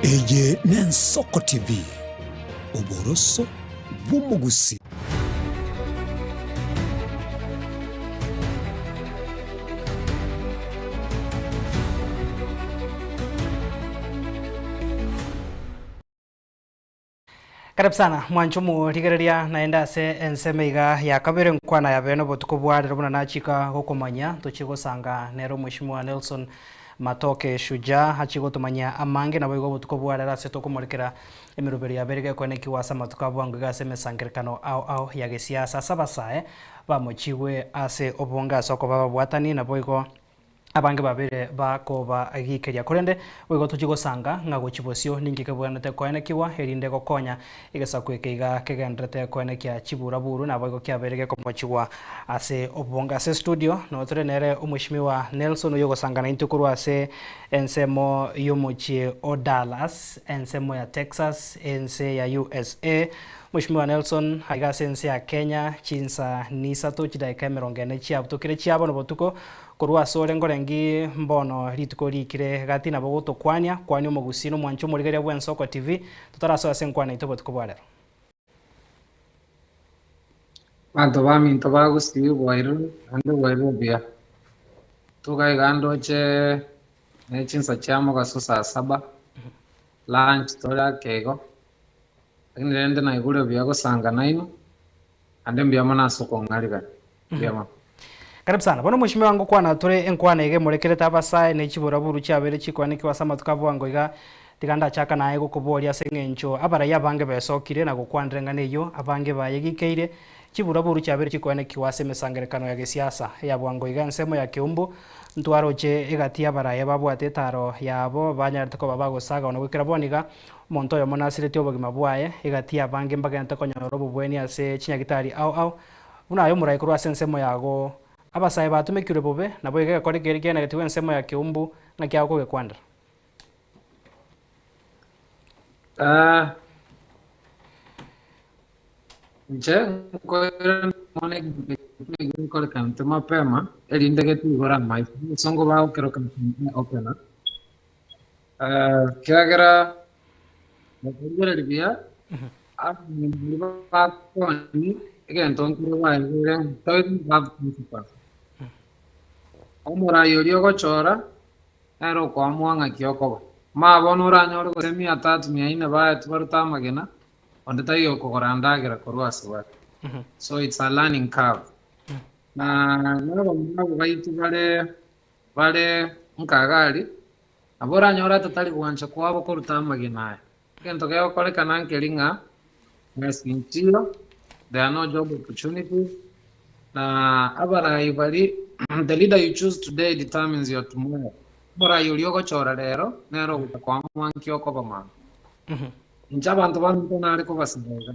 Eye n'Ensoko TV, oboroso bw'omogusii. Karibu sana mwanche omorigereria naende ase ensemo iga ya kabere nkwana ya bene obotuko bwa rero buna nachika gokomanya tochie gosanga nere omweshimiwa Nelson Matoke Shujaa achie gotomanyia amange naboigo obotuko bwa rero ase tokomorekera emeroberi ya bere gekoenekiwa ase amatuko a bwango iga ase emesangerekano ao ao ya gesiasa ase abasae bamochigwe ase obonge ase okoba ababwatani naboigo Abange babere bakobagikeria. Korende boigo tochie gosanga ng'a gochia bosio ninki kebwenerete koenekigwa, erinde gokonya egesaku eke iga kegendererete koenekia chiburaburu, naboigo kiabeire gekomochigwa ase obonge. Ase estudio noo tore nere Omweshimiwa Nelson oyio ogosanga naintwe korwa ase ensemo y'omochie o Dallas, ensemo ya Texas, ense ya USA. Mweshimiwa Nelson aiga ase ense ya Kenya chinsa nisato chidaeka emerongo ene chiabutokire chia bono botuko, Korwa asore nkorengi mbono rituko riikire gati nabo gotokwania, kwania omogusii nomwancha omorigereria bw'Ensoko TV, totarasoe ase enkwana yaito obotuko bwa rero. Abanto baminto ba Gusii bwairire naende bwairire buya. Tuga iga ndoche ne chinsa chia mogaso saa saba, lunch tore ake igo, lakini rende naigure buya gosanga nainwe, naende mbuya mono ase okong'arigania. Mbuya mono. Karibu sana. Bono mweshimiwa ngokwana tore enkwana iga emorekerete abasae ne chiburaburu chiabeire chikwanekigwa ase amatuko a bwango iga. Tiga ndachaka naye gokoboria ase eng'encho abarai abange besokire na gokwanera eng'ana eyio, abange bayegikeire. Chiburaburu chiabeire chikwanekigwa ase emesangerekano ya gesiasa ya bwango iga ensemo ya Keumbu ntwaroche egati y'abarai ababwate etaro yabo banyarete koba bagosaga ona goikera bono iga omonto oyomo nasiretie obogima bwaye egati y'abange mbagenderete konyora obobweni ase chinyagitari ao ao Buna aye omorai korwa ase ensemo yago, abasae batumekirwe bobe, naboigo egekora ekeria kianegetigwe ensemo ya keumbu, ng'aki agokogekwanera? Ah, inche nkoirana mono egento ekio gekorekanete mapema, erinde getigore amaiso. Abasongo bagokeroka open. Ekiagera Bakorigereria buya, abanyene bakoni egento nkere baegure toilet have principles. Omorai oria ogochora nere okoamua ng'aki okoba. Maa bono oranyore gose mia tatu mia ine baetwe barute amagena, onde taiyo okogora ndagera korwa ase bare. So it's a learning curve. Na nabamura abo baito bare bare nkagari, Nabo oranyore atatari gwancha kwabo koruta amagena aya. Egento gegokorekana nkeri ng'a gasi nchiyo, there are no job opportunities, na abarai baria the leader you choose today determines your tomorrow. Omorai oria ogochora rero nere ogocha koamua nki okoba mambia. Inche abanto baminto nare kobasaba iga,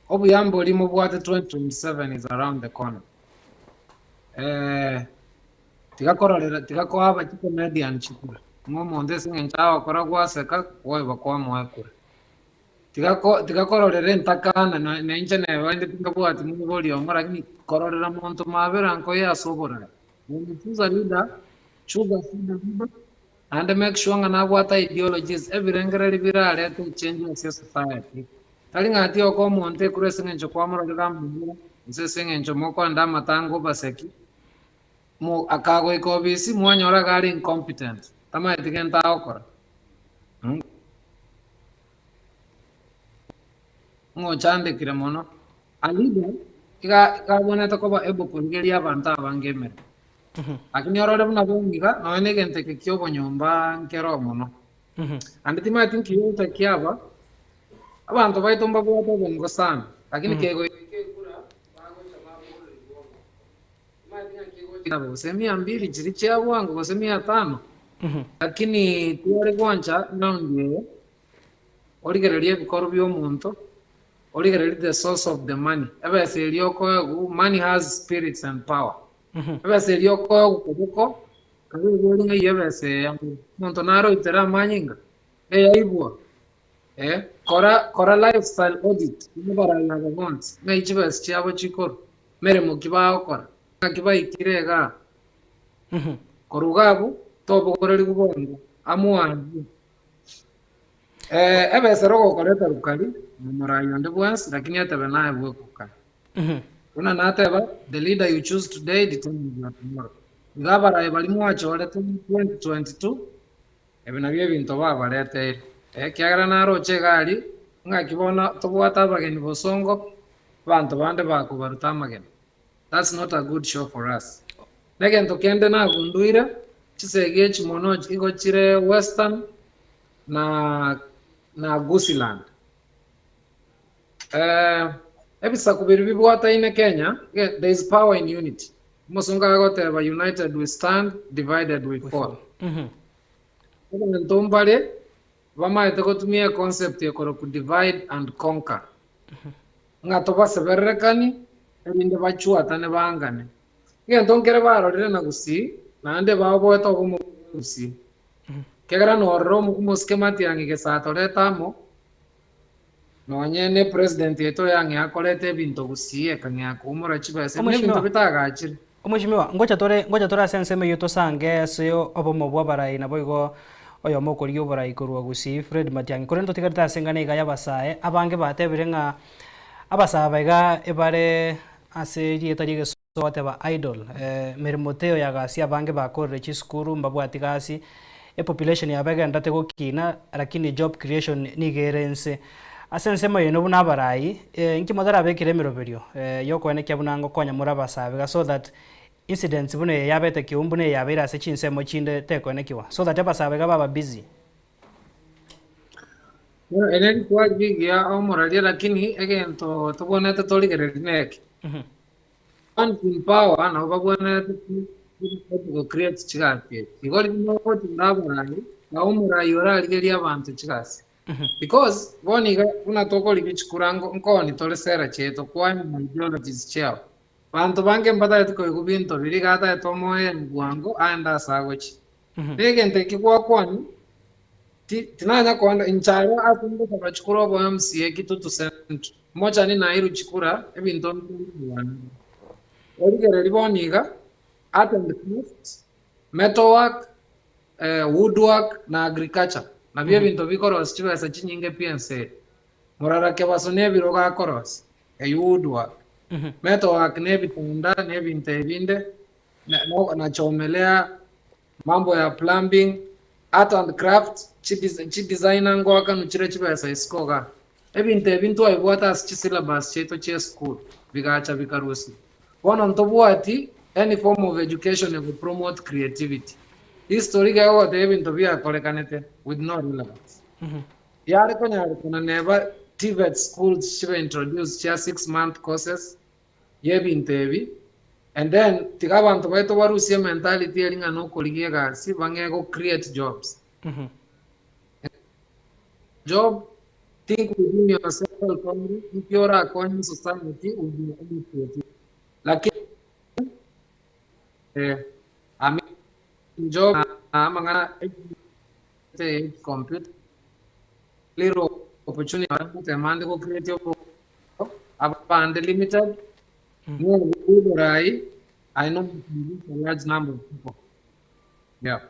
obuya mbori mobwate 2027 is around the corner. Eh, Tiga kororera, tiga koa aba chicomedian chikura, ng'a omonto ase eng'encho agokora gwaseka, gwaeba kwamoa ekura. Tiga ko tiga kororera entakana na na inche neba inde tinkabwati moibori omo lakini kororera monto mabera nkoye ase oborai. When you choose a leader, choose a good leader, naende make sure ng'a nabwate ideologies, ebirengererio birarete echange ase esociety. Tari ng'a tiokoa omonto ekura ase eng'encho kwamororire amabera, gose ase eng'encho mokoenda amatanga obaseki, Mo, akagoika obisi, mwanyora iga are incompetent, tamaeti gento agokora. Mm. Ng'a ochandekire mono. A leader, iga iga abwenerete koba able korigeria abanto abange emeremo. Lakini orore buna bono iga, nonya na egento eke kia obonyomba nkero mono. Naende timanyeti nki gose kiaba, abanto baito mbabwate obongo sana, lakini kegoika ekura, bagocha baboorerigwa obongo. Gose mia mbili chiria chia bwango gose mia tano, lakini tware gwancha round eye, origererie ebikoru bia omonto, origererie the source of the money, ebesa eria okoegwa, money has spirits and power. Ebesa eria okoegwa koboko, kabe obori ng'a eyio ebesa eye yang'o, omonto naroitere amanyinga, eyaibwa, eh, kora kora lifestyle audit, abarai aba bonsi, ng'ai chibesa chiabo chikorwa. Meremo ki bagokora? Naki baikire igaa? Korwa iga abwo tobogorerigwe bongo, amoanchwe. Eh, ebesero ogokoreta rukari, nomorai onde bwensi, lakini etebe naye bwekokari. Buna nateba, the leader you choose today determines your tomorrow. Iga abarai baria mwachorete 2022, ebi nabio ebinto babareteire. Ekiagera naroche egari, ng'aki bono tobwate abageni bosongo, abanto bande bakobaruta amagena. That's not a good show for us. Negento kende nagunduire, chisegi echi mono igo chire Western na na Gusiland. Eh, ebisaku biria bibwataine Kenya, there is power in unity. Omosongo agoteba united we stand, divided we fall. Abanto mbare bamaete gotumia econcept ekoroku divide and conquer. Ng'a tobasebererekani erinde bachuatane bangane. Egento nkere barorire na Gusii, naende baoboete obomo bwa Gusii. Kegera norora omosike Matiang'i gesatorete amo, nonye ne president yaito yang'ea akorete ebinto Gusii ekang'ea koumora chibesa, ebi nebinto bitagachire. Omweshimiwa, ngocha tore ngocha tore ase ensemo eyio tosange ase obomo bwa abarai naboigo oyomo okorigia oborai korwa Gusii Fred Matiang'i. Korende totigarete ase engana iga y'abasae, abange batebire ng'a abasae aba iga ebare ase erieta ri'egeso goteba idle, meremo teiyo ya gasi abange bakorire chisukuru mbabwati gasi, epopulation yabo egenderete gokina lakini job creation nigo ere inse. Ase ensemo yaino buna abarai, inki motarabekere emeroberio yokoenekia buna ngokonya more abasae iga so that incidents buna eye yabete kiumbu buna eye yabeire ase chinsemo chinde tekoenekiwa so that abasae iga baba busy? Ere rikwari rigiya omoraria lakini egento tobwenerete torigererie neke. Once in power nabo babwenerete go create chigasi echi. Igo riria mogochora abarai, nabo omorai orarigerie abanto chigasi. Because bono iga buna tokorigia chikura nkoni tore sera chiaito kwani na ideologies chiabo. Banto bange mbatagete koigwa binto biria iga atagete omoe bwango aende ase agochia. Na egento eki gwakwani tinanya koenda inche aro ase ngosaba chikura obo MCA Kitutu Central. Mochani nairwe chikura ebinto mbirwana. Origereria bono iga art and crafts, metal work, woodwork na agriculture nabio ebinto bikorosia chibesa chinyinge pi ense eye. Morara kebaso na ebirogo akorosia, eywo woodwork. Metal work na ebitanda na ebinto ebinde, na chomelea, mambo ya plumbing, art and craft, chidesigner ngoakanwa chire chibesa isiko igaa. Ebinto ebi ntwabibwate ase chisyllabus chiaito chia esukuru, bigacha bikarusigwa. Bono ntobwati any form of education ego promote creativity. History iga egoteba ebinto biakorekanete with no relevance. Yare konyarekana neba TVET schools chibe introduced chia 6 month courses y'ebinto ebi, and then tiga abanto baito barusie mentality eri ng'a nokorigia egasi bang'e go create jobs. Job, think within yourself only, nki orakonye society with your own creativity. Lakini I mean, job amang'ana computer little opportunity mande go create abande limited niyo I know a large number of people. Yeah.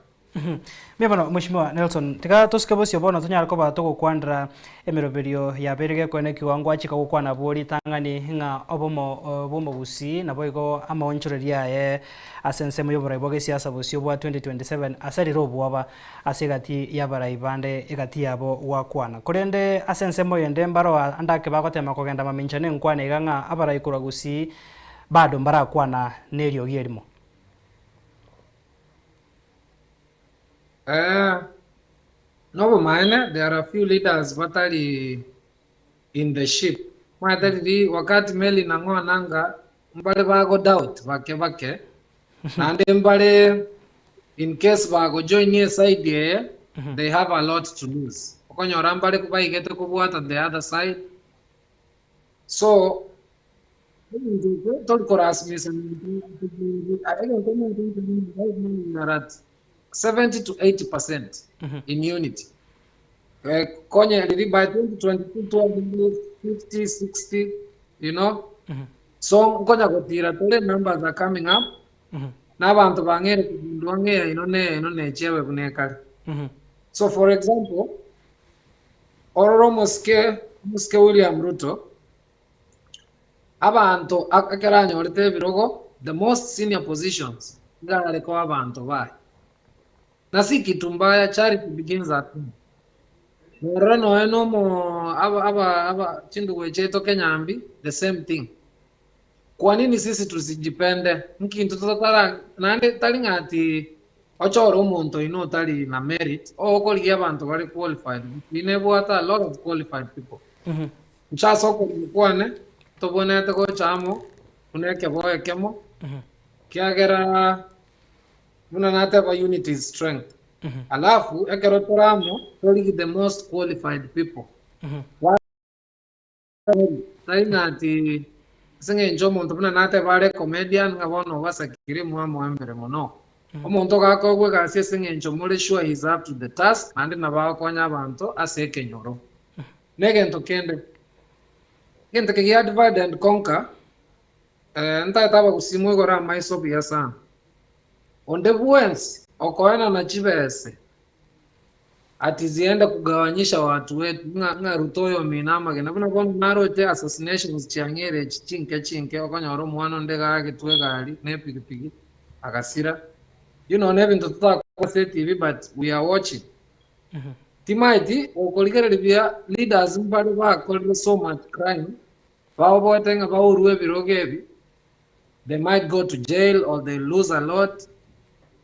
Mbuya mono Mheshimiwa Nelson, tiga tosike bosio bono tonyare koba togokwandera emeroberio yabeire gekoenekiwa ngwachika gokwana abwo ritang'ani ng'a obomo bw'omogusii nabo igo amaonchoreria aye ase ensemo y'oborai bwa gesiasa bosio bwa 2027 ase rire obwoba ase egati y'abarai bande egati yabo gwakwana. Korende ase ensemo eyende mbaroa ande ake bagotema kogenda mamincha na enkwana iga ng'a abarai korwa gusii bado mbarakwana na eriogi erimo. Nobomaene there are a few leaders batari in the ship. Omanyete riri wakati meli nang'o nanga mbare bago doubt bake bake naende mbare in case bago join eside eye they have a lot to lose. Okonyora mbare baigete kobwata the other side so tori korasimisa egento at 70 to 80% in unity. Konye riri by 2022 250 60 so nkonya gotira tore numbers are coming up n'abantu bang'ere kugundua ng'eya ino neya ino nechewe buna ekare. So for example, Orore omosike, omosike William Ruto, abanto ekero anyorete ebirogo, the most senior positions, iga are koa abanto baye. Na si kitu mbaya, charity begins at home. Norora nonya na omo aba aba aba chindugu echi chiaito Kenyambi, the same thing. Kwa nini sisi tusijipende? Nkinto totara naende tari ng'a ati ochore omonto oino otari na merit, ogokorigia abanto bare qualified, Gusii nebwate a lot of qualified people. Inche ase okorema kwane, tobwenerete gocha amo buna ekeboo ekemo, kiagera buna nateba unity is strength. Alafu ekero tore amo, torigi the most qualified people. Tari ng'a ati ase eng'encho omonto buna nateba are comedian ng'a bono obasakire mwamoa emeremo no. Omonto gakoegwa egasi ase eng'encho more sure he is up to the task naende nabo agokonya abanto ase ekenyoro. Na egento kende, egento eke gia divide and conquer, ntagete abagusii moigore amaiso buya sana. Onde bwensi okoenana chibese Ati ziende kugawanyisha watu wetu, ng'a ng'a Ruto oyo omino amagena. Buna bono naroche assassinations chiang'eire echi chinke chinke, okonyora omwana onde iga agetwe egari na epigipigi agasira. You know, nebinto totakora ase etv but we are watching. Timaeti gokorigereria buya leaders mbare bakorire so much crime, baoboete ng'a baurwe ebirogo ebi, they might go to jail or they lose a lot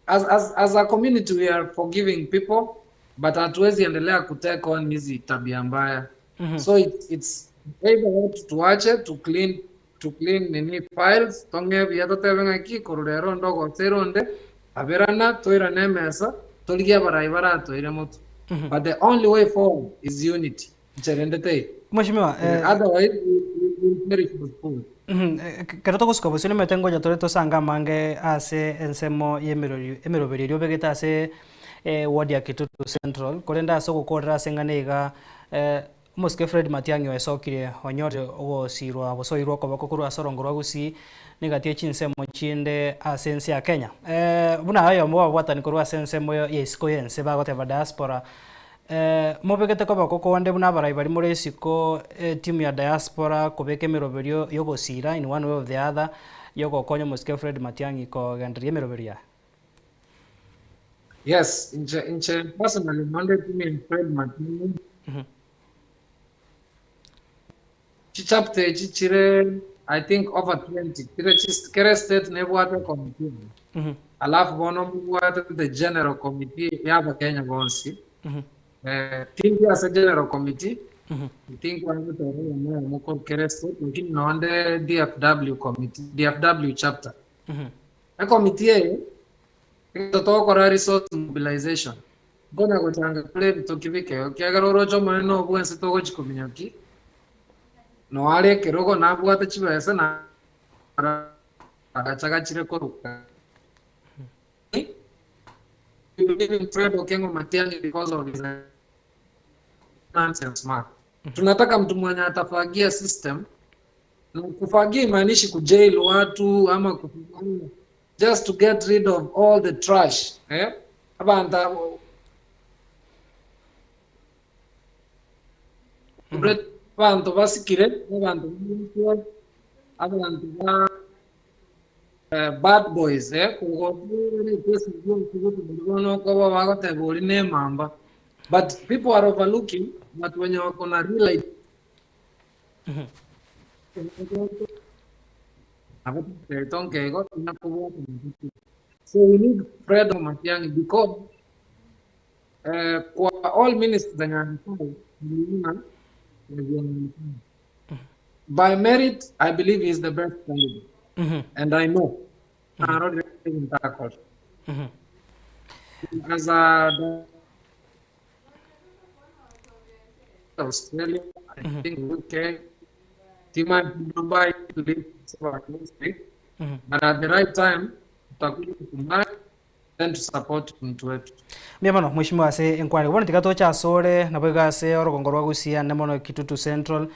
as, as, as a community we are forgiving people but hatuwezi endelea kutake on hizi tabia mbaya mm -hmm. so it, it's either watu tuache to clean to clean nini files tong'e buya totebe ng'aki korwa rero onde ogosera onde aberana toirane emesa torigie abarai baratoire motu mm -hmm. but the only way forward is unity Inche rende teiyo. Mheshimiwa, eh, Otherwise, we, we will perish as fools. Ekero togosuka bosio nimanyete ngocha tore tosange amange ase ensemo y'emerori emeroberio eria obegete ase eward ya Kitutu Central, korende ase ogokorera ase eng'ana iga omosike Fred Matiang'i oesokirie onyorire ogosirwa gose oirwe okoboko korwa ase orongo rwa Gusii negati ye chinsemo chinde ase ense ya Kenya. Buna oyomo bw'ababwatani korwa ase ensemo ya isiko y'ense bagoteba diaspora, Mobegete koboko konde buna abarai baria more isiko etimu ya diaspora kobeka emeroberio yogosira in one way or the other yogokonya omosike Fred Matiang'i kogendereria emeroberio yaye. Yes, inche inche personally nonde etimu ya Fred Matiang'i. Chichapter echi chire I think over 20 chire chis kere state nebwate committee yaye. Alafu bono mobwate the general committee ya abakenya bonsi. Eh, tindi ase general committee tinkwana goteba oyomo oyomo korwa kere state lakini nonde DFW committee DFW chapter. Ecommittee eye egento togokora resource mobilization. Nkonya gochanga kore ebitoki bikeo, ekiagera oroche Omonene obwo ense togochia kominyokia, noare ekerogo, nabwate chibesa, na agacha gachire koruka. We believe in Fred Okengo Matiang'i because of his nonsense man. Tunataka mtu mwenye atafagia system na kufagia imaanishi kujail watu ama kufagia, just to get rid of all the trash eh? Abantu abo abanto basikire abanto bagochia abanto ba eh, bad boys eh bono okoba bagoteba ori ne emamba but people are overlooking but wenye wako na real idea So we need Fred Matiang'i because eh, kwa all ministers zenye alikuwa, niliona by merit I believe he is the best candidate and I know Narorire ntakora. As a Australia, I think UK, Tima Dubai, but at the right time tutakuja kukumbana then to support mtu wetu. Mbuya mono mheshimiwa ase enkwani. Bono tiga toche asore nabo iga ase orogongo rwa Gusii ande mono Kitutu Central.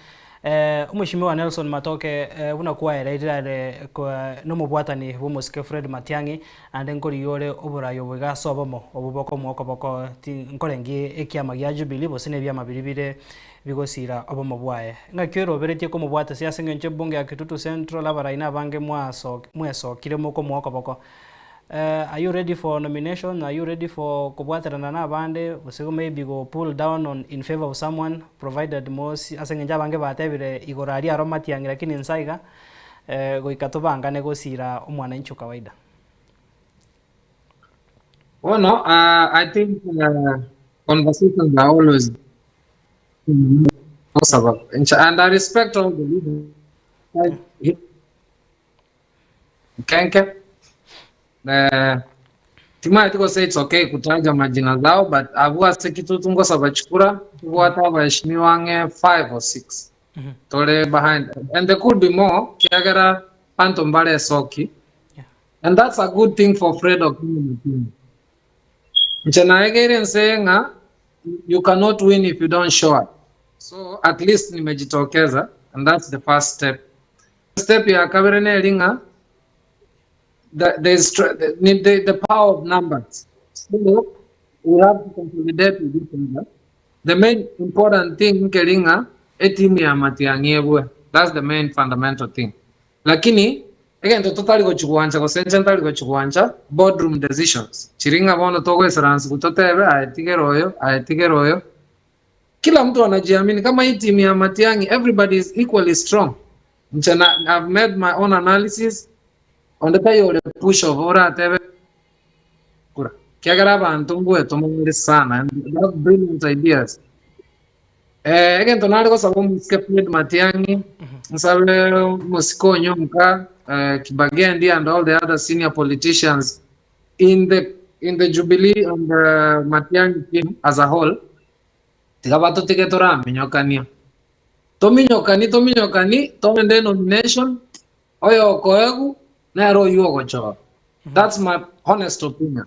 Omweshimiwa Nelson Matoke buna kwaereire are nomobwatani bw'omosike Fred Matiang'i naende nkorigia ore oborai obo iga ase obomo obwo bokomoa okoboko nkorengie ekiama gia Jubilee gose na ebiama biria bire bigosira obomo bwaye. Ng'aki oiroberetie komobwatesia ase engencho ebunge ya Kitutu Central abarai nabange mwesokire mokomoa okoboko. Are you ready for nomination? Are you ready for kobwaterana na abande gose maybe go pull down on in favor of someone provided mosi ase eng'encho abange batebire igoro aria aro Matiang'i lakini inse aiga goika tobangane gosira omwananchi o kawaida. Bono I think conversations are always and I respect all the leaders. Nkenke. Eh, timanyeti gose it's okay kutaja majina zao but abwo ase kitutu ngosaba chikura tobwate abaheshimiwa ang'e 5 or 6 tore behind and there could be more kiagera banto mbare esoki and that's a good thing for Fred Okengo Matiang'i. Inche naegeire ense eye ng'a you cannot win if you don't show up so at least nimejitokeza and that's the first step Step ya kabere neri ng'a the, there's the, the, the power of numbers. So we have to consolidate with each other. The main important thing nkeri ng'a etimu ya Matiang'i ebue. That's the main fundamental thing. Lakini egento totari gochigwancha gose inche ntari gochigwancha boardroom decisions. Chiri ng'a bono togoisaransa totebe aye tigera oyo, aye tigera oyo. Kila mtu anajiamini kama hii team ya Matiang'i everybody is equally strong. Inche na, I've made my own analysis onde taiyo ore push over oratebe kura kiagera abanto mbwetoma bare sana and they have brilliant ideas. Eh, egento nare gosaba omosike Fred Matiang'i nsabe omosike Onyonka eh, Kibagendi and all the other senior politicians in the in the Jubilee and the Matiang'i team as a whole tiga batotige toraminyokania tominyokani tominyokani togende nomination oyo okoegu nere oywo ogochora that's my honest opinion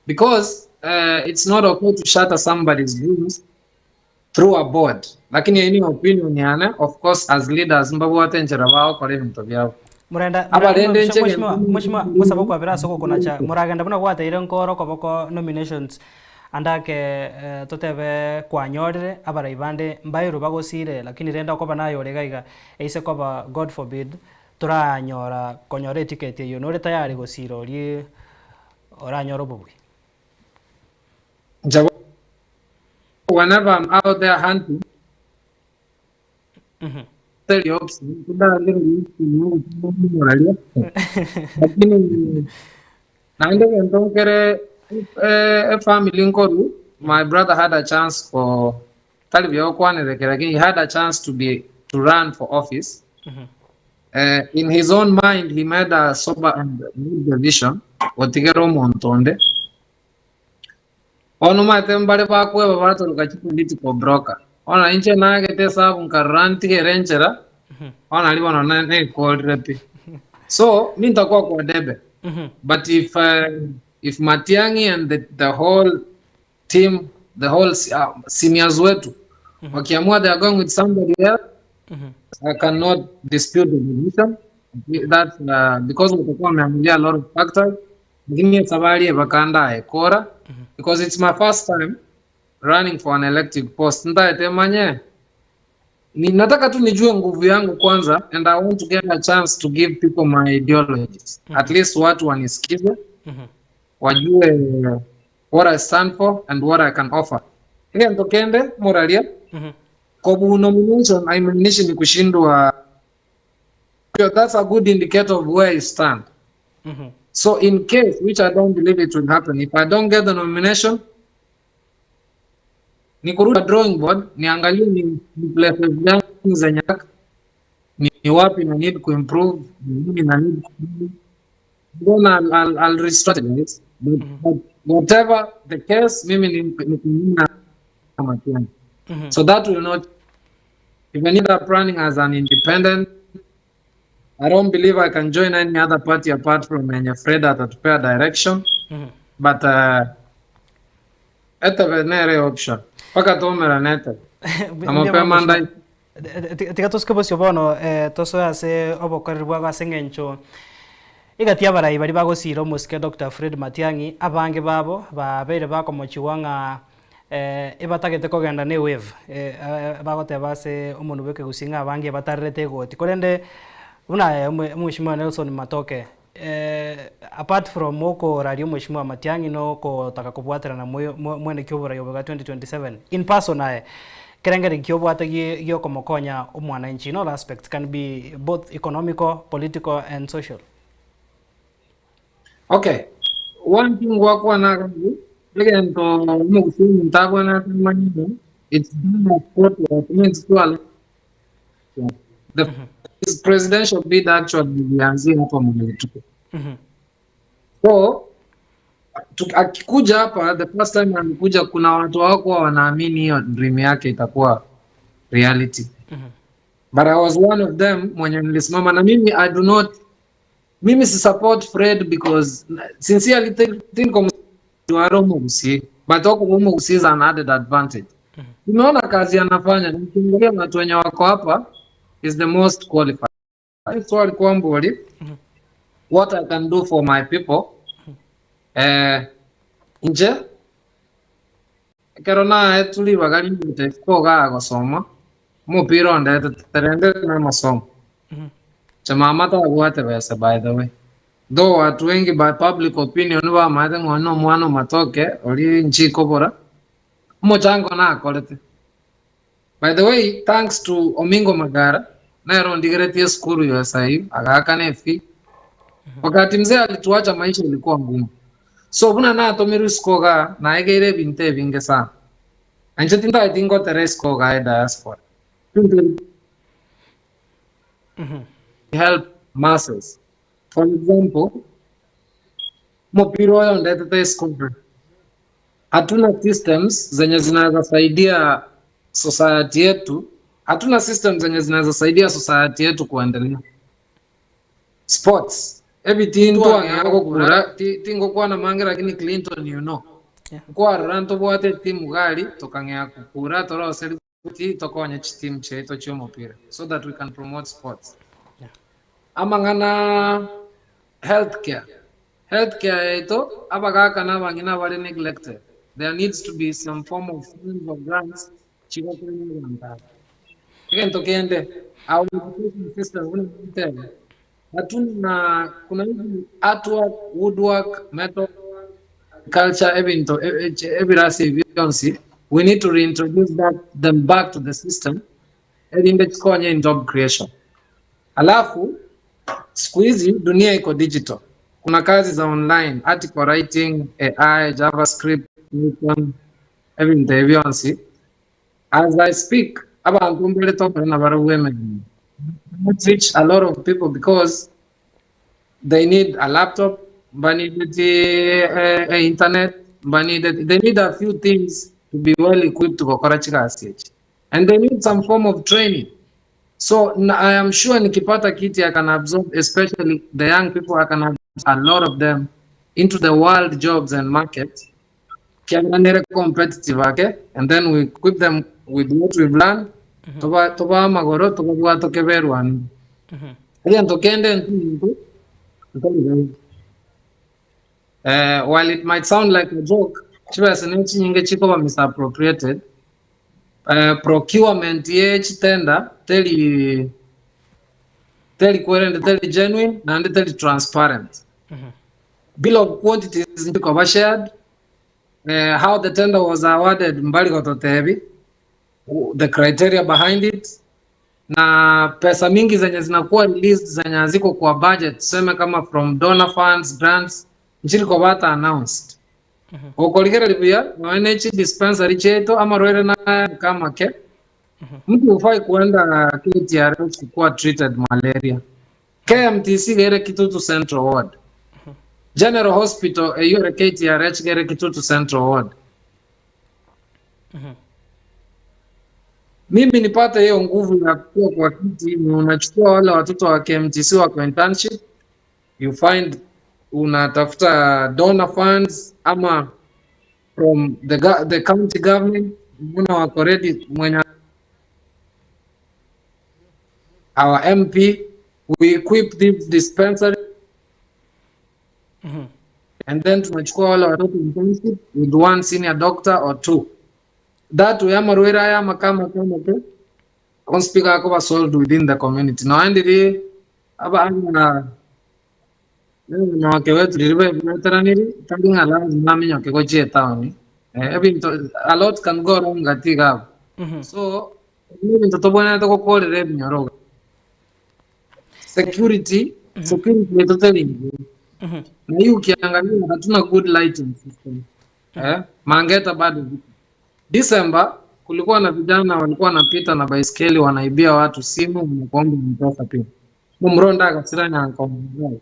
because uh, it's not okay to shatter somebody's dreams through a board lakini eye ni opinion yane of course as leaders mbabwate enchera bagokora ebinto biabo Murenda Abarende inche Mheshimiwa gento- Mheshimiwa ngosaba okwabera ase ogokonacha moragenda buna gwateire nkore okoboko nominations ande ake eh, totebe kwanyorire abarai bande mbairwe bagosire lakini rende okoba naye ore iga iga eise koba God forbid toranyora konyora eticket eyio nore tayari gosira oria oranyore obobui. Inche whenever I'm out there hunting teri option tindarengereria option yogochia lakini naende egento nkere eh, efamily nkoru my brother had a chance for tari buya gokwanereke lakini he had a chance to be to run for office in his own mind he made a sober and good decision gotigera omonto onde Bono omanyete mbare bakweba batoroka chipolitical broker. Bono inche nagete esabu nkarora ntigere enchera, bono nari bono nekorire pi. So nintakoa kwa debe. But if uh, if Matiang'i and the, the whole team, the whole seniors wetu wakiamua they are going with somebody else, I cannot dispute the decision. That because watakuwa wameangalia a lot of factors. Lakini esabari ebaka ndayekora because it's my first time running for an elective post. Ntaete manye ni nataka tu nijue nguvu yangu kwanza and I want to get a chance to give people my ideologies. At least watu wanisikize, wajue what I stand for and what I can offer. Egento kende moraria kobu nomination haimaanishi ni kushindwa. That's a good indicator of where you stand. So in case, which I don't believe it will happen, if I don't get the nomination, ni kurudi drawing board, niangalie ni, ni places gani zenye ni, ni wapi na need to improve, ni nini na need to then I'll, I'll, I'll re-strategize. But, but whatever the case, mimi ni ni kunyima Matiang'i. So that will not, even if I'm running as an independent, I don't believe I can join any other party apart from enye Fred atatupea direction. But etebe nere option. Paka tomera netebe. Amapema ndai. Tiga tosuke bosio bono tosoe ase obokoreri bwabo ase eng'encho egati y'abarai baria bagosiira omosike Doctor Fred Matiang'i, abange babo babeire bakomochigwa ng'a ebatagete kogenda ne ewave bagoteba ase omonwa bw'ekegusii ng'a abange ebatarerete egoti. Korende buna aye omweshimiwa Nelson Matoke apart from okoraria omweshimiwa Matiang'i na okotaka kobwaterana mwene ki oborai obo bwa 2027, in person aye, kerengeri ki obwate giokomokonya omwananchi in all aspects, can be both economical, political and social? Okay, one thing gwakwana iga ng'u, egento omogusii omonto abwenerete amanye ng'a it's done at court work means tware the his presidential bid actually ilianzia hapa Mwenelituko. So akikuja hapa the first time alikuja, kuna watu hawakuwa wanaamini hiyo dream yake itakuwa reality. But I was one of them mwenye nilisimama na mimi I do not mimi si support Fred because sincerely think waro omogusii but okoba omogusii is an added advantage. Tumeona kazi anafanya, na ukiangalia watu wenye wako hapa is the most qualified. Swali kwambori what I can do for my people inche ekero naetwe ribaga rigocha isiko igaa gosoma omopira ondetete rende na amasomo. Inche mama tabwate besa by the way. Though watu wengi by public opinion bamaete ng'a oyo nomwana o matoke oria inche ikobora, omochango nakorete. By the way, thanks to Omingo Magara, nere ondigeretie esukuru USIU, agaakana efee. Wakati mzee alituacha maisha ilikuwa ngumu. So buna natomirwe isiko igaa, naegeire ebinto ebinge sana. Na inche tintageti ngotere isiko igaa ediaspora. Help masses. For example, omopira oyo ondetete isiko igaa, hatuna systems zenye zinaweza saidia society yetu, hatuna systems zenye zinaweza saidia society yetu kuendelea. Sports, ebitinto ang'ea gokura, tingokwana mange lakini Clinton you know. Yeah. Nkwarora ntobwate etimu gari tokang'ea kokura torose ripoti tokonye chitimu chiaito chi'omopira so that we can promote sports. Yeah. Amang'ana healthcare. Healthcare yaito abagaka na abang'ina bare neglected. There needs to be some form of funds or grants chigokonya abanto aba. Egento kende, our education system buna ngoteba, hatuna kuna hizi artwork, woodwork, metal, culture ebinto ebirasi ebi bionsi, we need to reintroduce that, them back to the system erinde chikonye in job creation. Alafu siku hizi dunia iko digital. Kuna kazi za online, article writing, AI, JavaScript, Python, ebinto ebi bionsi. As I speak, abanto mbare tokore nabarabwo emeremo. Not reach a lot of people because they need a laptop, mbanideti internet, mbanideti, they need a few things to be well equipped gokora chigasi echi. And they need some form of training. So I am sure nikipata kiti I can absorb, especially the young people, I can absorb a lot of them into the world jobs and market. Kiagera nere competitive ake, and then we equip them with what we've learned. Toba toba amagoro tobabwata keberwani. Egento kende ntintu ntori while it might sound like a joke, chibesa ne chinyinge chikoba misappropriated. Procurement ye chitenda teri teri kwerende teri genuine naende teri transparent. Bill of quantities nchikoba shared. How the tender was awarded mbari gototebi the criteria behind it na pesa mingi zenye zinakuwa released zenye haziko kwa budget tuseme kama from donor funds grants nchiriko bata announced okorigereria buya nonya ne chi dispensary chiaito amarwaire na kama ke mtu hufai kuenda KTRH kukuwa treated malaria KMTC gere Kitutu Central Ward General Hospital eywo ere KTRH gere Kitutu Central Ward mimi nipate hiyo nguvu ya kuwa kwa kiti ni unachukua wale watoto wa KMTC wako internship you find unatafuta donor funds ama from the county government mbona wako ready mwenye our MP, we equip this dispensary and then tunachukua wale watoto internship with one senior doctor or two. That way amarwaire aya amake amake amake onsi pi gakoba solved within the community. Nonya ndiri abana Eminyoke weturiri bebeteraniri tari ng'a lazima aminyoke gochia etaoni. Eh, ebinto a lot can go wrong gati iga abwo. So ebi nebinto tobwenerete gokorera ebinyoro iga. Security, security yaito teri mbuya. Na hii ukiangalia hatuna good lighting system. Eh, Mangeta bado ziko. December kulikuwa na vijana walikuwa wanapita na baiskeli wanaibia watu simu wanakuomba mpesa pia. Momura onde agasira nyankomo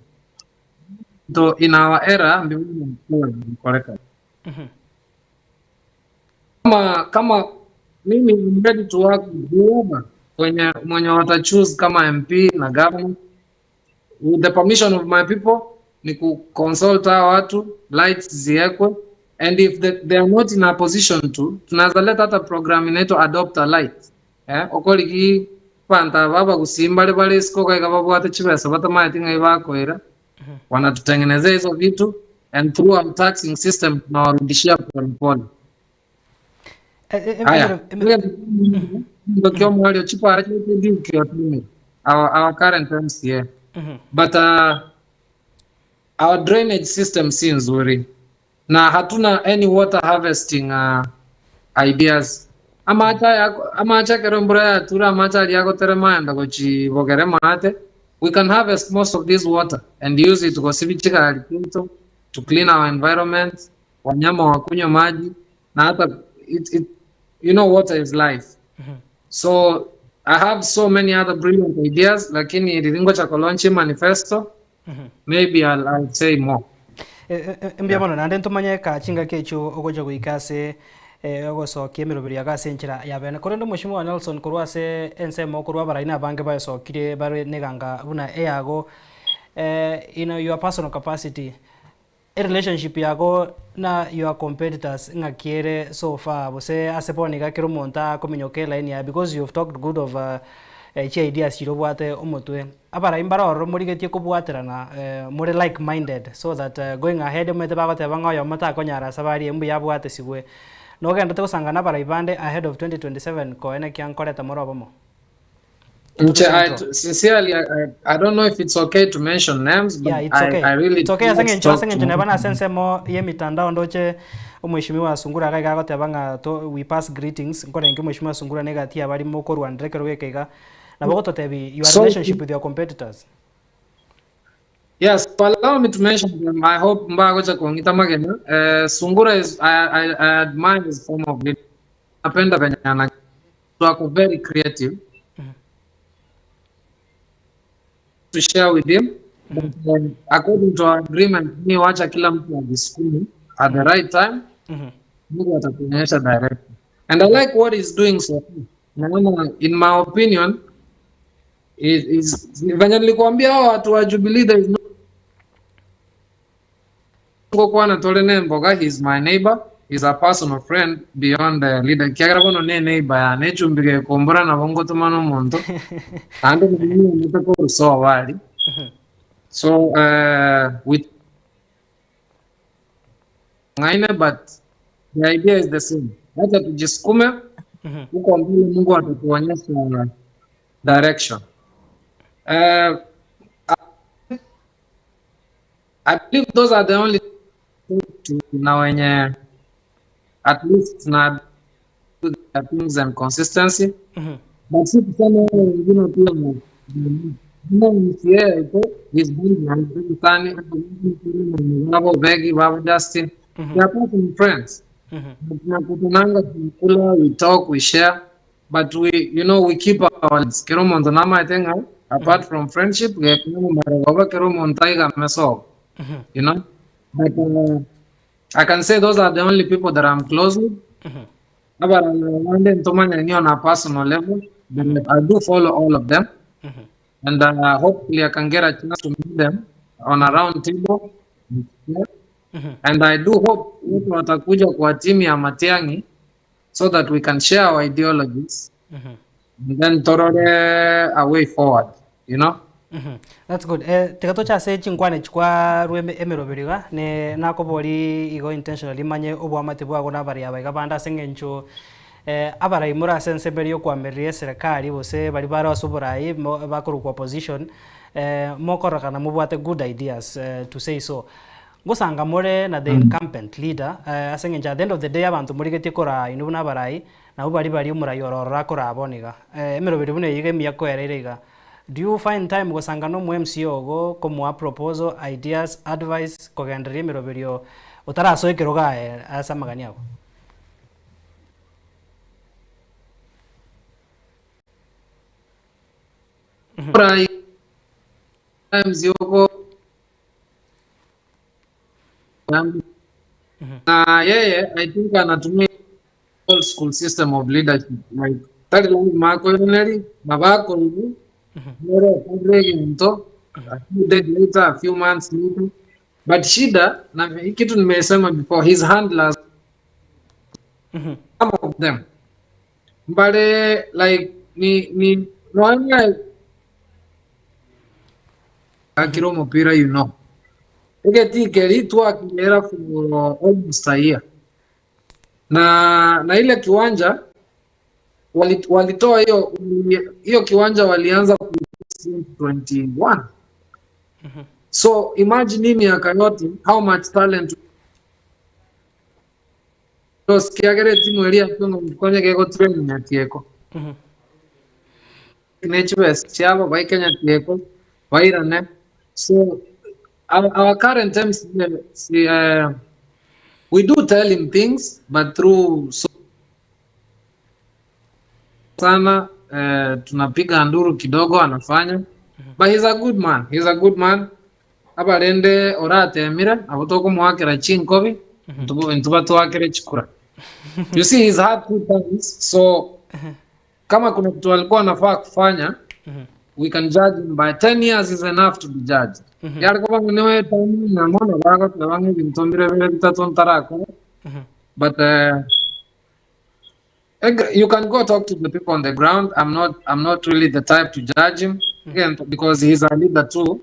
To in our era mbikoreka. Kama kama mimi I'm ready to work with whoever kwenye mwenye wata choose kama MP na governor with the permission of my people ni ku consult hawa watu lights ziekwe and if they, they are not in a position to tunaweza leta hata program inaitwa adopt a light eh okorigi abanto aba abagusii mbare bare isiko iga iga babwate chibesa batamaeti ng'ai bakoira wanatutengenezea hizo vitu and through our taxing system tunawarudishia polepole Aya, into kiomwario chipara chiaito Duke otumire our, our current MCA but uh, our drainage system si nzuri na hatuna any water harvesting uh, ideas amache aya amache ekero embura yature amache aria agoterema aenda gochi bogere maate we can harvest most of this water and use it gosibi chigari chiaito to clean our environment wanyama wakunywe maji na hata it, it, you know water is life so i have so many other brilliant ideas lakini riringo cha kolaunch manifesto maybe I'll, I'll say more Mbuya mono naende ntomanye kaa chingaki echio ogocha goika ase ogosokia emeroberi yago ase enchera ya bene. Korende Omweshimiwa Nelson korwa ase ensemo korwa abarai na abange baesokire bare neganga buna eyago in your personal capacity Erelationship yago na your competitors ng'aki ere so far gose ase bono iga kera omonto akominyoka elaini yaye because you've talked good of chi ideas chiria obwate omotwe. Abarai mbare ororo morigetie kobwaterana more like minded so that going ahead omanyete bagoteba ng'a oyomo takonyara ase abaria mbuya abwatesigwe. Nogenderete gosanga na abarai bande ahead of 2027 koenekia nkoreta more obomo? Nche, I, sincerely, I, I, I don't know if it's okay to mention names, but Yeah, it's okay. I, I really It's okay ase do not eng'encho talk ase to eng'encho neba nase ensemo y'emitandao ndoche omweshimiwa Sungura iga iga agoteba ng'a to we pass greetings nkorenge omweshimiwa Sungura na egati y'abari mokorwanera ekero geke iga nabo ogototebi your So- relationship with your competitors. Yes, so allow me to mention them. I hope mbagocha kong'ita magena. Eh, Sungura is I, I, I admire his form of leadership. Napenda venye ana so ako very creative to share with him but um, according to our agreement mi wacha kila mtu ajisukume at the right time Mungu atatuonyesha direction and I like what he's doing so far. Naona in my opinion is, is venye nilikuambia hao watu wa Jubilee there is no ngokwana tore ne mboga he is my neighbor he is a personal friend beyond the leader kiagera bono ne neighbor yane echumbi gekombora nabo ngotomana omonto naende nonyomete korwa sobo aria so uh, with ng'aine but the idea is the same wacha tujisukume huko mbele mungu atatuonyesha direction uh, I believe those are the only two na wenye at least na do their things and consistency but si kusema wale wengine pia ni- ni- MCA iko he's been na babo Begi babo Justin they are personal friends tunakutananga tunakula we talk we share but we you know we keep our lives kero omonto namaete ng'a apart from friendship gekuna omomarogoba kero omonto aigame sobo you know but uh, I can say those are the only people that I'm close with abarana bande ntomanyani on a personal level but I do follow all of them and uh, hopefully I can get a chance to meet them on a round table and I do hope wote watakuja kwa timu ya Matiang'i so that we can share our ideologies. And then torore a way forward, you know. That's good. Eh, tiga toche ase chinkwana echi kwarwa eme- emeroberi iga, ne nakobori igo intentionally manye oboamate bwago na abaria aba iga bande ase eng'encho abarai more ase ensemo eria yokoamereria eserekari gose baria bare ase oborai mo bakorokwa opposition, mokorokana mobwate good ideas to say so. Ngosanga more na the incumbent leader ase eng'encho at the end of the day abanto morigetie koraa inwe buna abarai, nabwo baria baria omorai oro ororo akoraa bono iga. Emeroberi buna eyio iga emiya koereire iga. Do you find time gosanga na omo MCA ogo komoa proposal, ideas, advice kogendereria emeroberio otarasoa ekerogo aye ase amagani ago? Omorai MCA ogo na yeye I think anatumia old school system of leadership like tari lazima akoiraneri nabo akoigwa nere okorire egento a few days later a few months later but shida na hii kitu nimesema before his handlers some of them mbare like ni ni nonya akire omopira you know egetii keri twakirera for almost a year na na ile kiwanja walitoa hiyo hiyo kiwanja walianza ku 21 so imagine hii miaka yote how much talent kiagere timu eria konya gegotrain nyatieko ne chibesa chiabo baike nyatieko bairane so our, our current MCA, see, we do tell him things but through so sana tunapiga nduru kidogo anafanya but he's a good man he's a good man abarende oratemire abo tokomoakera chinkobi ntuba twakere chikura you see he's had two times so kama kuna kitu alikuwa anafaa kufanya we can judge him by 10 years is enough to be judged yariko bang'ine tani namona bagoteba ng'a ebinto mbire bire bitato ntarakora but you can go talk to the people on the ground. I'm not really the type to judge him again because he's a leader too.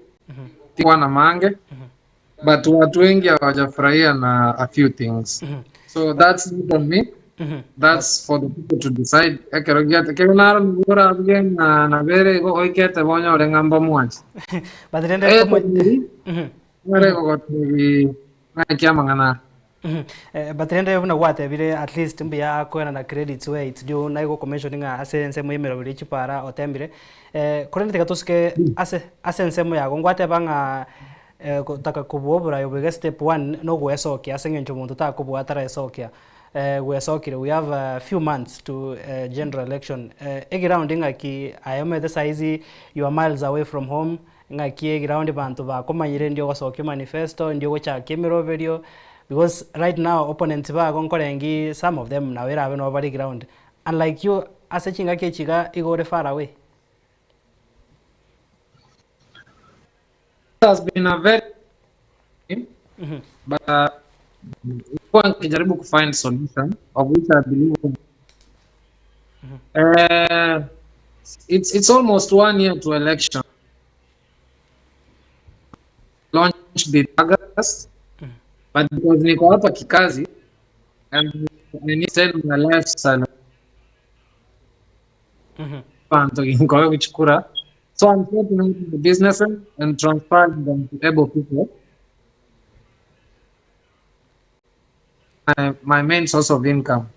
Wana mange but watu wengi hawajafurahia na a few things. So that's not on me. That's for the people to decide. Ekero giate kero naro nigora abuge na na bere igo oikete bonya ore ng'amba mwanchi. But rende Ngare gogotebi ng'aki amang'ana. But rende buna gwatebire at least mbuya akoena na credits where it's due na igo commission ng'a ase ensemo ya emeroberi chipara otemire. Korende tiga tosuke ase ase ensemo yago ngwateba ng'a gotaka kobua oborai obo iga step one na ogoesokia ase eng'encho omonto takobua ataraesokia. Gwesokire we have a few months to general election. Eground ng'aki aye omanyete saizi you are miles away from home ng'aki eground banto bakomanyire ndio ogosokia manifesto ndio ogochakia emeroberio because right now opponents bago nkorengi some of them nabo erabe nabo bare ground unlike you ase chingaki echi iga igo ore far away. It has been a very but nilikuwa nikijaribu kufind solution of which I believe it's almost 1 year to election. Launched in August, but because niko hapa kikazi and I need to send my lifestyle bantu nkoe kuchukura. So I'm setting up the businesses and transferring them to able people. My main source of income.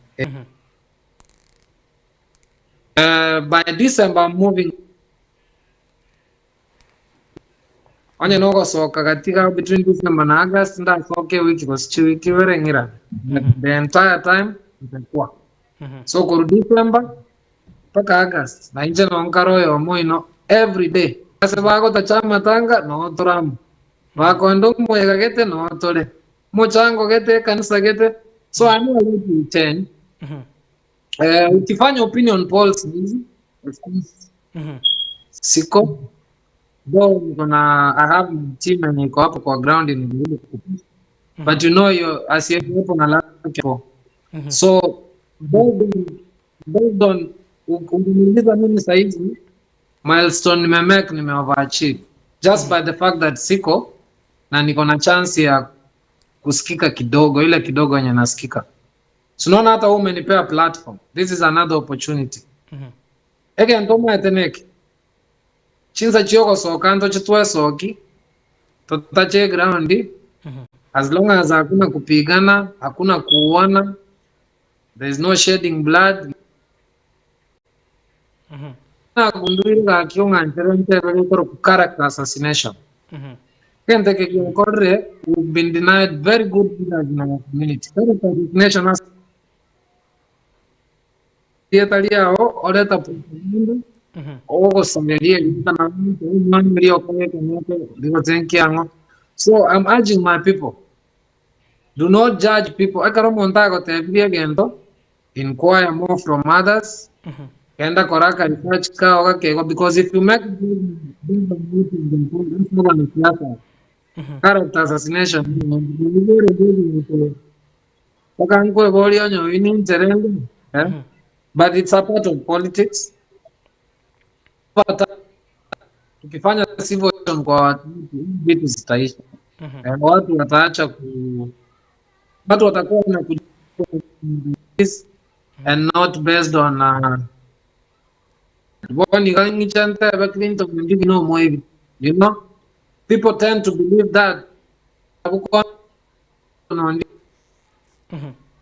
By December, I'm moving. Onye nogosoka katika between December na August ndasoke wiki gose wiki bere ngira. The entire time nitakuwa. So kuru December mpaka August na inche nonkara oyo moino every day. Ase bagotacha amatanga no toramu. Bakoenda omoyega gete no tore. Mochango gete kanisa gete. So I know a lot will change. Ukifanya opinion polls hizi, of course, siko though niko na I have my team and niko hapo kwa ground ni but you know you asiyekuwepo na lake hapo. So based on Ukiniuliza mimi saizi milestone nimemake, nimeoverachieve just by the fact that siko na niko na chance ya kusikika kidogo, ile kidogo yenye nasikika. So unaona hata wewe umenipea platform, this is another opportunity. Eke ntomaete neke chinsa chiogosoka ntoche twesoki totache ground, as long as hakuna kupigana, hakuna kuuana, there is no shedding blood. Nagundurire gaki ong'anchere ntebe gekoro character assassination. Kente kegiokorire, we've been denied very good leaders in our community. Character assassination as rieta riao oreta propaganda ogosareria erita na omwana oria okorete neke rigotenkiang'o. So I'm urging my people, do not judge people. Ekero omonto agotebirie egento, inquire more from others, genda kora aka research kao gakego, because if you make siasa character assassination bakankweboria onye oyu nincherende, eh? But it's a part of politics. But tukifanya civil kwa watu wetu, vitu zitaisha. Eh, watu wataacha ku watu watakuwa na ku and not based on boni ng'ichante Clinton ndigi no mo hivi. People tend to believe that on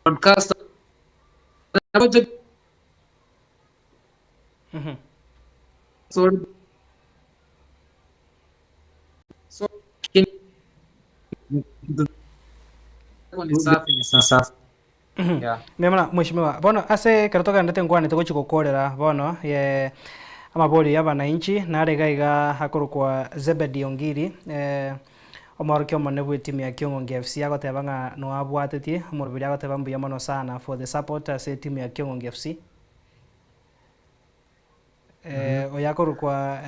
broadcast. So ni safi, ni safi, yeah. Memona mheshimiwa, bono ase ekero togendete nkwanete gochi gokorera bono ye amabori ya bananchi narega iga akorokwa Zebedi Ongiri, omorokia omonene bwa etimu ya Kiongongi FC, agoteba ng'a noabwatetie omoroberi, agoteba mbuya mono sana for the support ase etimu ya Kiongongi FC. Oyo akorokwa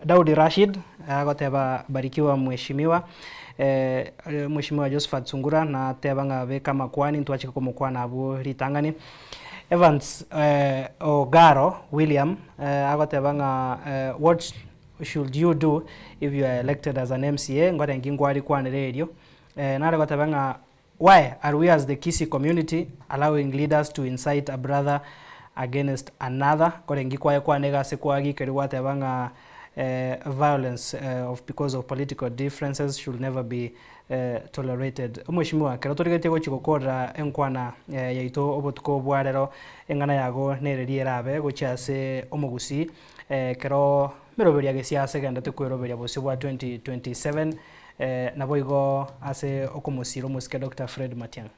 Daudi Rashid agoteba barikiwa mheshimiwa. Mheshimiwa Josephat Sungura nateba ng'a beka makwani ntwachika komokwana abwo ritang'ani. Evans Ogaro William agoteba ng'a what should you do if you are elected as an MCA? Ngorengi ngwari kwanera erio. Nare goteba ng'a why are we as the Kisii community allowing leaders to incite a brother against another? Korengi kwaye kwanega ase kwagikeri gwateba ng'a violence of because of political differences should never be tolerated. Omheshimiwa, kero torigetie gochi gokorera enkwana yaito obotuko bwarero, eng'ana yago nereri erabe gochia ase omogusi kero meroberia gesiasa egendete kweroberia bosio bwa 2027, nabo igo ase okomosira omosike Dr. Fred Matiang'i?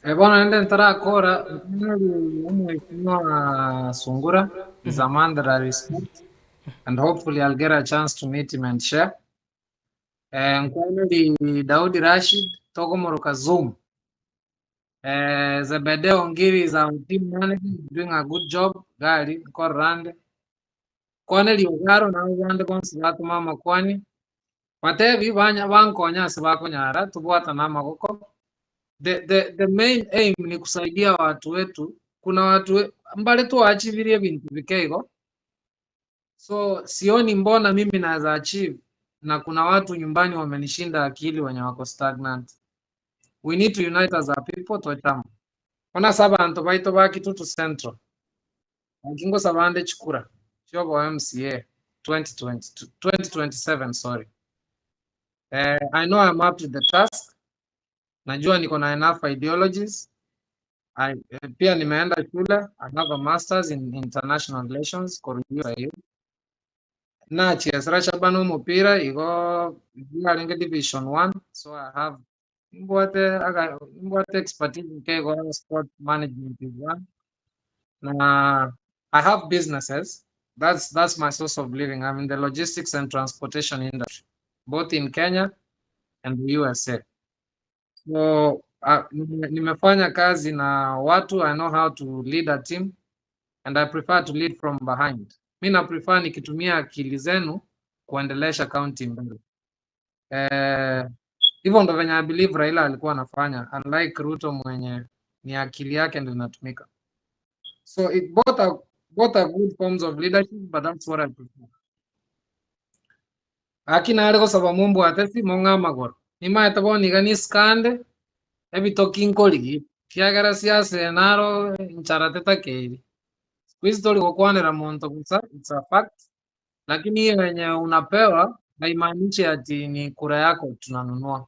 Bono ende ntarakora, Mheshimiwa Sungura is a man that I respect and hopefully I'll get a chance to meet him and share. Nkwaneri Daudi Rashid tokomoroka Zoom. Zebedeo Ngiri is our team manager, doing a good job. Gari nkorrande. Kwaneri Ogaro na abande bonsi batuma amakwani. Batebi banya bankonya ase bakonyara tubwatana amagoko. The main aim ni kusaidia watu wetu. Kuna watu mbale tu waachivirie bintu bikeigo. So sioni mbona mimi naweza achieve na kuna watu nyumbani wamenishinda akili wenye wako stagnant. We need to unite as a people tochama. Ona sabantu baito ba Kitutu Central. Akingo sabande chikura. Chiobo MCA 2022, 2027, sorry. I know I'm up to the task. Najua niko na enough ideologies. Pia nimeenda shule. I have a masters in international relations korudia sahi. Na chiesra shabano mupira igo igo division 1, so I have mbwate aga mbwate expertise nke go sport management is one. Na I have businesses. That's my source of living. I'm in the logistics and transportation industry, both in Kenya and the USA. So nimefanya kazi na watu. I know how to lead a team and I prefer to lead from behind. Mi na prefer nikitumia akili zenu kuendelesha county mbele. Hivyo ndo venye I believe Raila alikuwa anafanya, unlike Ruto mwenye ni akili yake ndo inatumika. So it both are good forms of leadership, but that's what I prefer. Gaki nare gosaba mombwate ase mong'e amagoro. Nimaete bono iga nisikande, ebitoki nkorigi, kiagera siasa eye naro enchara tetakeiri. Siku hizi tori gokwanera monto bosa, it's a fact, lakini hiyo yenye unapewa haimaanishi ati ni kura yako tunanunua.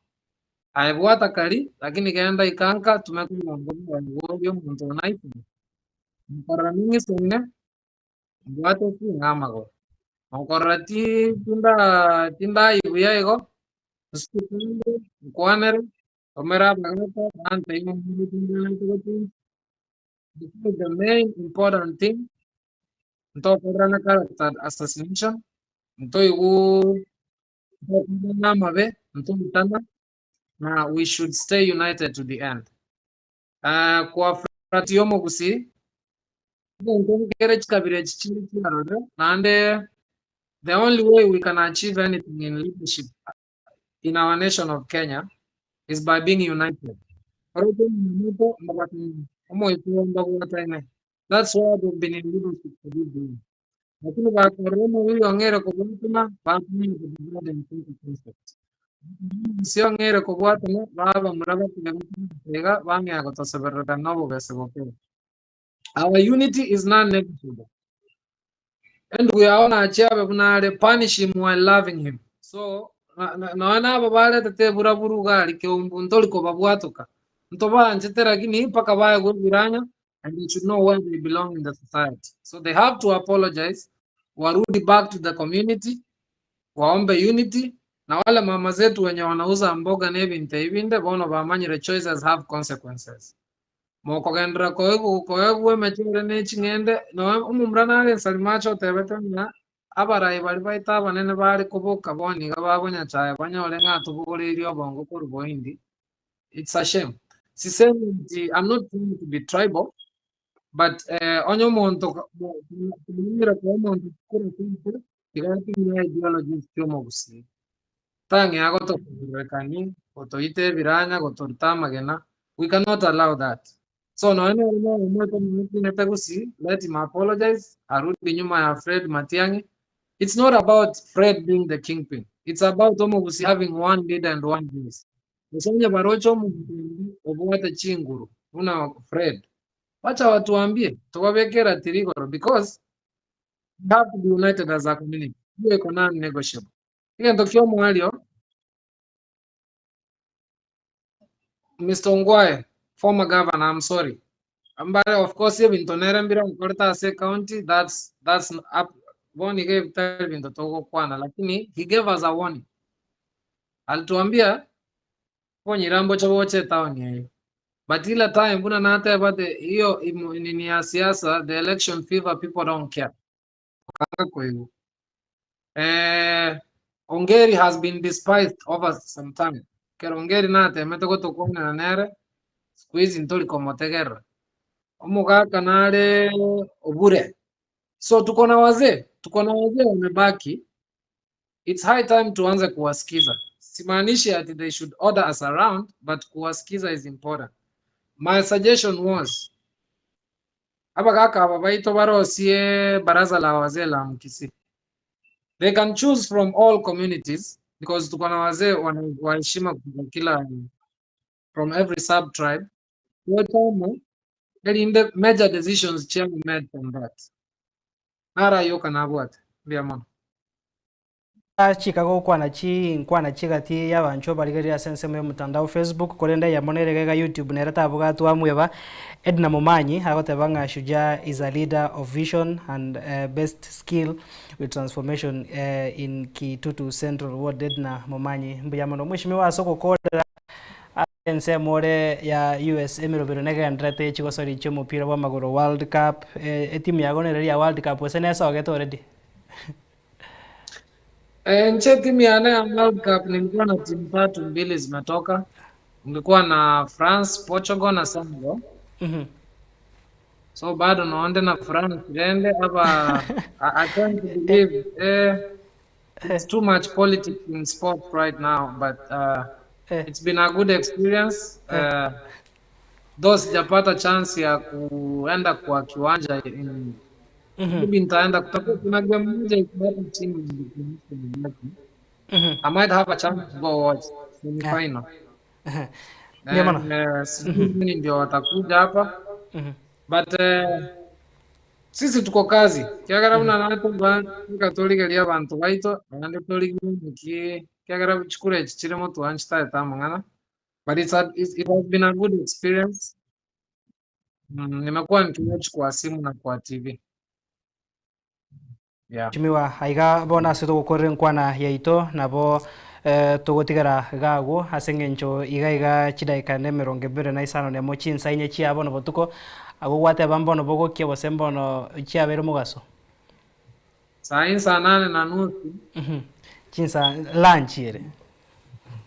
Aye bwata kari, lakini genda ikanka tume koiga omonto onaisire. Nkorora ning'isane, mbwate ase ng'a amagoro. Nkorora ti tinda tindaibuya igo, nsuke nkwanere, tomere abagaka bantebie ng'a Because the main important thing ntokorerana character assassination, ntoiguu ntokorerana amabe, ntoitana, na we should stay united to the end. Kwa Fratio Omogusi, egento nkere chikabira echi chire chiarorire, naende the only way we can achieve anything in leadership in our nation of Kenya is by being united. Oroche omonyamoto mbabwataine, omoikuo mbabwataine. That's why they've been in leadership for this long. Lakini bakorora omobiri ong'eire kobwatana, bakumanya ko divide and conquer concept. Omogusi ong'eire kobwatana, baba mura bakega bang'ea gotoseberereka na obobese bokere. Our unity is non-negotiable. Endugu yao nachiabe buna are, punish him while loving him. So, nonya nabo baretete eburaburu iga aria keumbu ntori kobabwatoka. Ntobaanchete lakini mpaka baegwe ebiranya and they should know where they belong in the society. So they have to apologize, warudi back to the community, waombe unity, na wale mama zetu wenye wanauza mboga na ebinto ebinde bono bamanyire choices have consequences. Mokogenderera koegwa koegwa emechere na eching'ende noe omomura nare ensari macho otebete ng'a abarai baria baito abanene bare koboka bono iga babonyachae banyore ng'a tobogoreirie obongo korwa boindi. It's a shame. Sisemi nti I'm not trying to be tribal, but onye omonto tumire kwa omonto kura kwite tiga atumie ideologies chia omogusii. Tang'ea gotokoberekani, gotoita ebiranya, gotoruta amagena. We cannot allow that. So noe nere noyo omwete Gusii, let him apologize, arudi nyuma ya Fred Matiang'i. It's not about Fred being the kingpin. It's about Omogusi having one leader and one voice. Osonye baroche omonto obwate chinguru buna Fred. Wacha watuambie tubabekera tirigoro because we have to be united as a community. Hiyo iko non-negotiable. Egento kia omwario Mr. Ongwae, former governor, I'm sorry. Ambare of course ebinto nere mbire nkorete ase county, that's up bono iga ebitari binto togokwana, lakini he gave us a warning. Alituambia bonyirambo boche town eyo. But ile time buna nateba the hiyo nini ya siasa, the election fever, people don't care. Kanga kwa Ongeri has been despised over some time. Kero Ongeri natemete gotokwanera nere siku hizi ntori komotegerera. Omogaka nare Obure. So tuko na wazee wamebaki. It's high time tuanze kuwasikiza. Simaanishi ati they should order us around, but kuwasikiza is important. My suggestion was abagaka aba baito barosie baraza la wazee la Mkisii. They can choose from all communities because tuko na wazee waheshima kutoka kila from every sub tribe. Wotomo erinde major decisions chiago made from that. Narayoka nabwate mbia mono. Chika gokwana chi nkwana chigati yabancho barigeria ase ensemo ya mtandao Facebook korenda yamonere gega YouTube nere tabuga twamweba Edna Momanyi agoteba ng'a Shujaa is a leader of vision and best skill with transformation in Kitutu Central Ward. Edna Momanyi, mbuya mono mheshimiwa ase ogokorera ensemo ore ya US emirobero negenderete chigosori chia omopira bwa amagoro World Cup, etimu yago nere ya World Cup ase nesogete already? Nche timu ya ya World Cup nilikuwa na timu tatu, mbili zimetoka. Nilikuwa na France, Portugal na Senegal. So bado naonde na France rende hapa. I can't believe it's too much politics in sport right now, but it's been a good experience. Though sijapata chance ya kuenda kwa kiwanja in, maybe nitaenda kutakuwa kuna game moja iko hapa chini I might have a chance to go watch semi final. Ndio maana. Eh, sijui nini ndio watakuja hapa but sisi tuko kazi kiagera buna nateba torigeria abanto baito naende torigeria ki kiagera chikura echi chirimo twanchitaete amang'ana but it has been a good experience. Nimekuwa nikiwatch kwa simu na kwa TV. Yeah. Mheshimiwa aiga bono ase togokorera enkwana yaito nabo togotigara gago ase eng'encho iga iga chidaika na emerongo ebere na isano na emo chinsa inye chia bono botuko ago gwateba mbono bogokia gose mbono chiabeire omogaso. Saa hii saa 8:30. Chinsa lunch ere.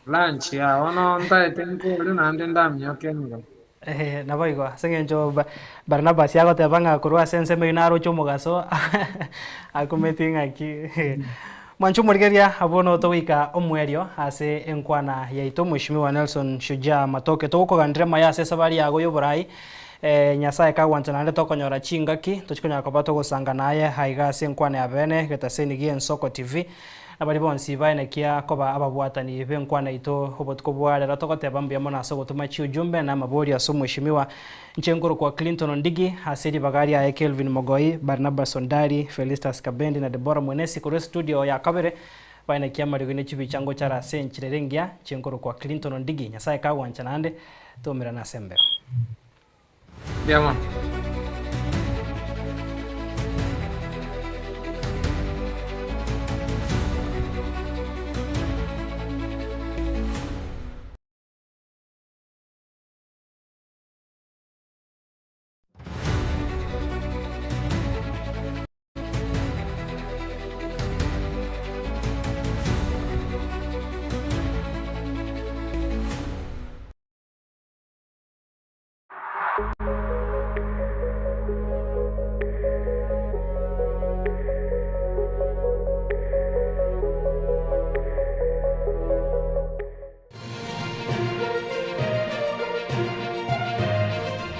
Lunch ya ono ntaete nkore naende ndamioke nigo. Nabo igo ase eng'encho Barnabas agoteba ng'a korwa ase ensemo eywo naroche omogaso akumeti ng'aki. Mwanche omorigereria abwo no togoika omwerio ase enkwana yaito Mheshimiwa Nelson Shujaa Matoke togokoganderia amaya ase esabari yago ya oborai Nyasaye kagwancha naende tokonyora chingaki tochikonyara koba togosanga naye aiga ase enkwana ya bene getaseni gie Ensoko TV Nabari bonsi baenekia koba ababwatani b'enkwana yaito obotuko bwa rero togoteba mbuya mono ase ogotoma chiujumbe na amaborio ase omweshimiwa inche nkorokwa Clinton Ondigi ase ribaga riaye Kelvin Mogoi, Barnabas Ondari, Felistus Kabendi na Deborah Mwenesi korwa estudio ya kabere baenekia amariogi ne chibicha ngochara ase enchera ere engiya inche nkorokwa Clinton Ondigi Nyasaye kagwancha naende toumerane ase embeo. Mbuya mono.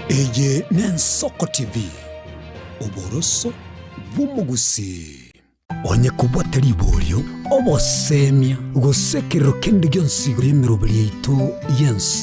Eye n'Ensoko TV, oboroso bw'omogusii. Onye kobwate riborio, obosemia, gose ekerero kende gionsi igoro y'emeroberi yaito y'ensoko.